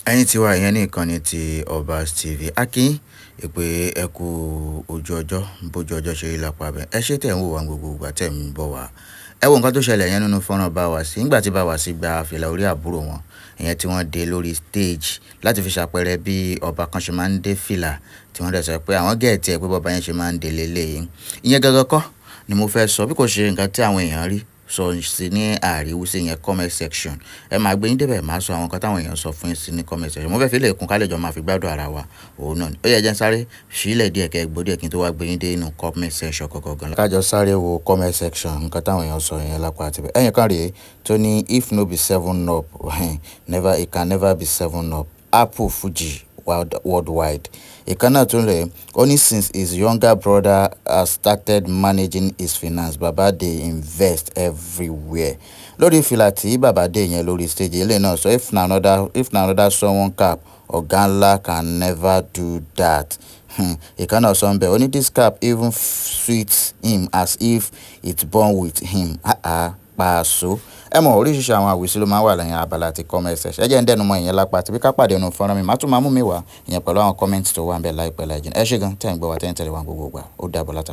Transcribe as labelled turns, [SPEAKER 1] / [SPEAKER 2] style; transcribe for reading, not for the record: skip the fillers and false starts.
[SPEAKER 1] Ẹ̀yin tí wà, ìyẹn ní ìkànnì ti Obas TV. A kí ìpè, ẹ kú ojú ọjọ́, bójú ọjọ́ ṣe rí lápá bẹ́ẹ̀. Ẹ ṣé tẹ̀ ń wò wá gbogbo ìgbà tẹ̀ ń bọ̀ wá. Ẹ wo nǹkan tó ṣẹlẹ̀ yẹn nínú fọ́nrán Bawasi. Nígbà tí Bawasi gba fìlà orí àbúrò wọn, ìyẹn tí wọ́n dé lórí stage láti fi ṣàpẹẹrẹ bí ọba kan ṣe máa ń dé fìlà, tí wọ́n dẹ̀ sọ pé àwọn get ẹ̀ pé bọ́ba yẹn ṣe máa ń dé lélẹ̀. Ìyẹn gangan kọ́ ni mo fẹ́ sọ, bí kò ṣe nǹkan tí àwọn èèyàn rí sọ sí ní àríwísí yẹn, comment section. Ẹ máa gbé yín débẹ̀, máa sọ àwọn nǹkan táwọn èèyàn sọ fún yín sí ní comment section. Mo fẹ́ fi lè kún ká lè jọ máa fi gbádùn ara wa. Òun náà ni. Ó yẹ jẹ́ ń sáré sílẹ̀ díẹ̀ kẹ́ gbọ́ díẹ̀ kí n tó wá gbé yín dé inú comment section gangan gan. Ká jọ sáré wo comment section, nǹkan táwọn èèyàn sọ yẹn lápá àti bẹ́ẹ̀. Ẹ̀yin kan rèé tó ní, "If no be seven up, never, it can never be seven up. Apple Fuji worldwide." Ìkan náà tún rèé, ó ní, "Since his younger brother has started managing his finance, Baba dey invest everywhere." Lórí fìlà tí bàbá dé yẹn lórí stage, eléyìí náà sọ, If na another someone cap, ọ̀gá ńlá can never do that." Ìkan náà sọ ń bẹ̀, ó ní, "This cap even suits him as if it's born with him." Ah ah, pàṣọ. Ẹ mọ̀, oríṣiríṣi àwọn àwísí ló máa ń wà lẹ́yìn abala ti comment section. Ẹ jẹ́ ń dẹnu mọ́ ìyẹn lápá tàbí ká pàdé nínú fọ́nrán mi. Màá tún máa mú mi wá ìyẹn pẹ̀lú àwọn comment tó wà níbẹ̀ láìpẹ́ láì jìnnà. Ẹ ṣé gan tẹ́ ń gbọ́ wa, tẹ́ ń tẹ̀lé wa gbogbo ìgbà. Ó dàbọ̀ látàárọ̀.